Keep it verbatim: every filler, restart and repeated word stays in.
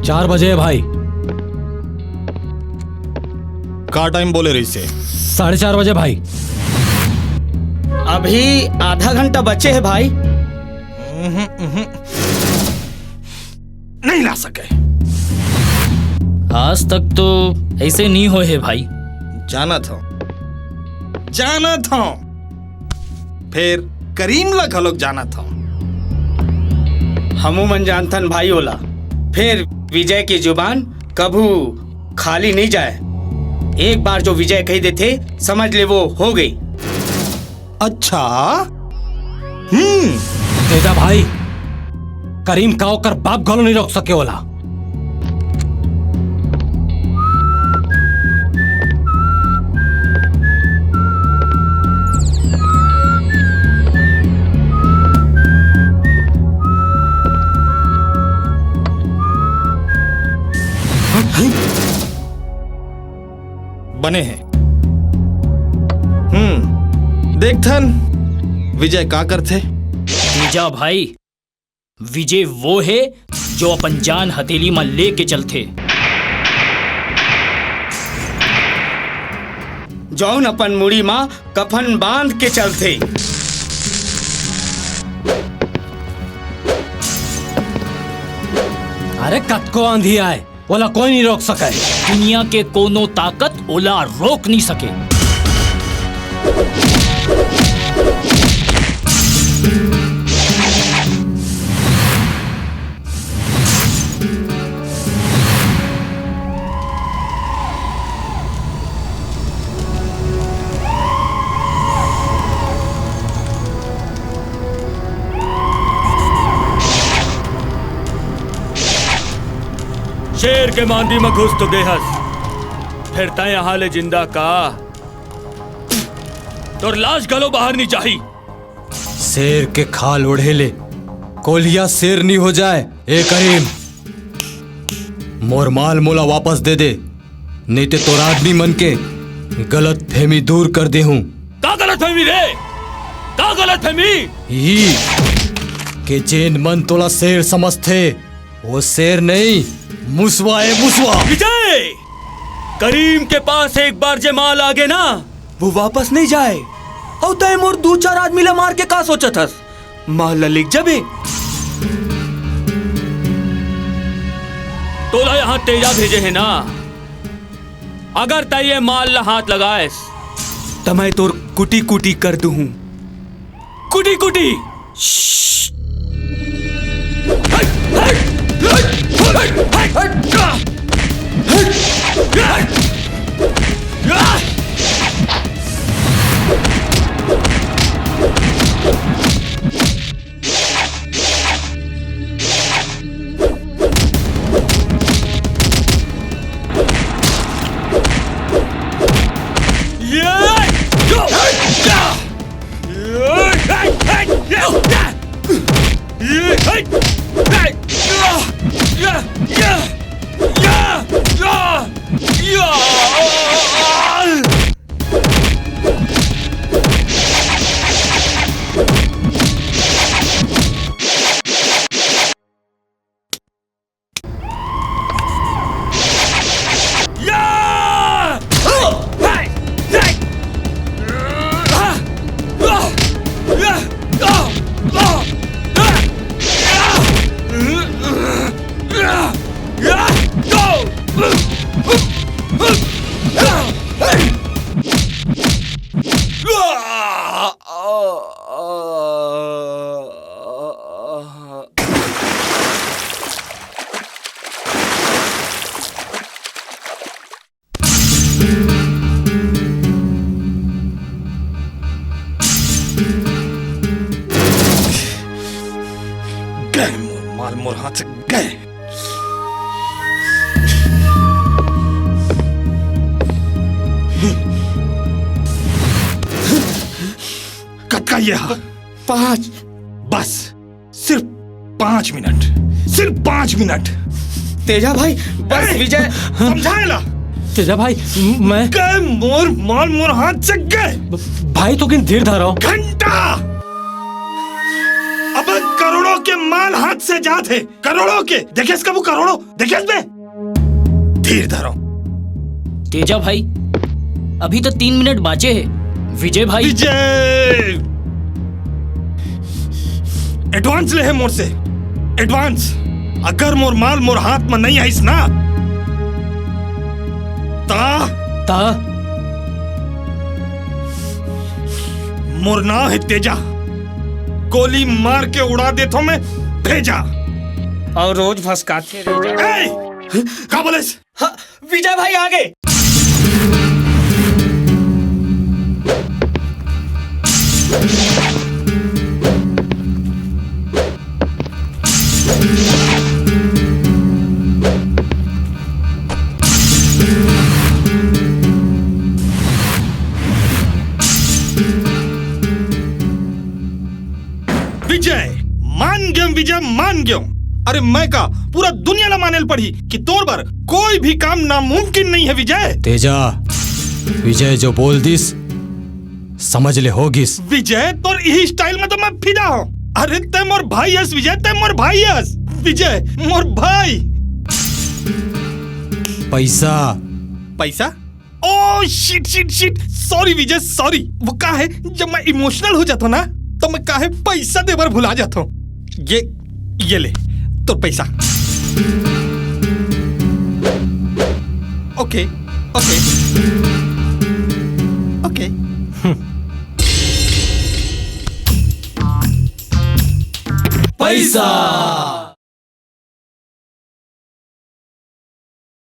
चार बजे हे भाई। का टाइम बोले रहिसे? साढ़े चार बजे भाई। अभी आधा घंटा बचे हे भाई। उहुं, उहुं। नहीं ला सके। आज तक तो ऐसे नहीं होए हे भाई। जानत हंव, जानत हंव। फेर करीम ला घलोक जानत हंव। हमू मन जानथन भाई ओला। फेर विजय के जुबान कभू खाली नहीं जाए। एक बार जो विजय कही देथे, समझ ले वो हो गई। अच्छा। हम्म। तेजा भाई, करीम का ओकर बाप घलो नहीं रोक सके ओला। बने हे। हम्म, देखथन विजय का करथे। तेजा भाई, विजय वो हे जो अपन जान हथेली म लेके चलथे, जौन अपन मुड़ी म कफन बांध के चलथे। अरे कतको आंधी आए, ओला कोई नहीं रोक सके। दुनिया के कोनो ताकत ओला रोक नहीं सके। शेर के मांदी म घुस तो गे हस, फेर तैं यहाँ ले जिंदा का? तोर लाश घलो बाहर नहीं जाही। शेर के खाल ओढ़े ले कोलिया शेर नहीं हो जाए। ए करीम, मोर माल मोला वापस दे दे, नहीं ते तोर आदमी मन के गलत फहमी दूर कर दे हूँ। का गलत फहमी रे? का गलत फहमी? ई के जेन मन तोला शेर समझथे, वो शेर नहीं, मुसवा ए मुसवा। विजय, करीम के पास एक बार जे माल आगे ना, वो वापस नहीं जाए। अउ तय मोर दू चार आदमी ला मार के का सोचत हस? माल ला लेके जाबे। तोला यहाँ तेजा भेजे हे ना, अगर तय ये माल ला हाथ लगाएस, त मैं तोर कुटी कुटी कर दूँ। कुटी कुटी। गए मोर माल, मोर हाथ से गए। कतका ये हा? पाँच। बस, सिर्फ पाँच मिनट, सिर्फ पाँच मिनट। तेजा भाई, बस अरे, विजय। समझाए ला। तेजा भाई, मैं गए मोर माल, मोर हाथ से गए। भाई, तो किन धीर धरो। घंटा। अबे, करोड़ों के माल हाथ से जात हे, करोड़ों के। देखेस कभू करोड़ों? देखेस बे? धीर धरो। तेजा भाई, अभी तो तीन मिनट बाचे हे। विजय भाई। विजय, एडवांस ले हे मोर से, एडवांस। अगर मोर माल मोर हाथ में नहीं आइस ना, ता ता मोर नाव हे तेजा। गोली मार के उड़ा देथों मैं भेजा। अउ रोज भसकाथे रे। ए, का बोलेस? हाँ, विजय भाई आ गए। विजय, मान गेंव विजय, मान गेंव। अरे मैं का, पूरा दुनिया ला माने ल पड़ही कि तोर बर कोई भी काम नामुमकिन नहीं हे विजय। तेजा, विजय जो बोल दिस, समझ ले हो गिस। विजय, तोर इही स्टाइल में तो मैं फिदा हूँ। अरे तैं मोर भाई हस विजय, तैं मोर भाई हस। विजय, मोर भाई। पैसा। पैसा? Oh shit, shit, shit, sorry Vijay, sorry. वो का हे, जब मैं इमोशनल हो जाथों ना, तो मैं का हे पैसा दे बर भुला जाथों। ये, ये ले, तोर पैसा। ओके, ओके, ओके। पैसा।